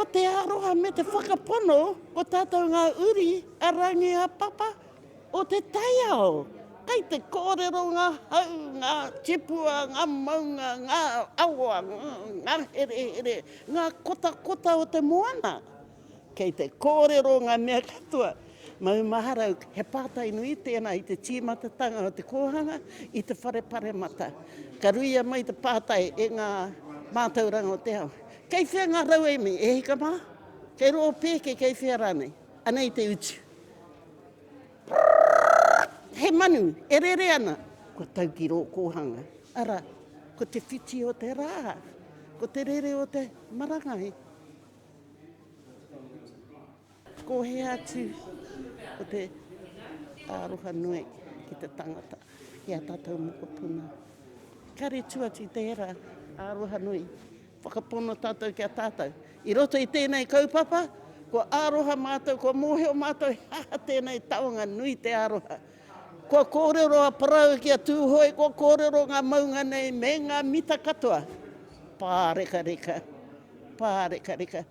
Ko te aroha me te whakapono ko tātou ngā uri a Rangi a Papa o te taiao. Kei te kōrero ngā hau, ngā tipua, ngā maunga, ngā awa, ngā herehere, ngā kotakota o te moana. Kei te kōrero ngā mea katoa. Maumahara, he pātai nui tēnā i te tīmatatanga o te kōhanga i te whare paremata. Ka ruia mai te pātai e ngā mātauranga o te ao. Kei whea ngā rauemi, e hika mā? Kei rō pēke, kei whea rānei? Anei te utu. Prrrr! He manu e rere ana. Kua tau ki rō kōhanga. Arā, ko te whiti o te rā, ko te rere o te marangai. Ko hea atu ko te aroha nui ki te tangata, ki a tātou mokopuna. Kare atu atu i tērā aroha nui, whakapono tātou ki a tātou. I roto i tēnei kaupapa, kua aroha mātou, kua mōhio mātou he aha tēnei taonga nui te aroha. Kua kōrero a Parau ki a Tūhoe, kua kōrero ngā maunga nei me ngā mita katoa. Pārekareka, pārekareka.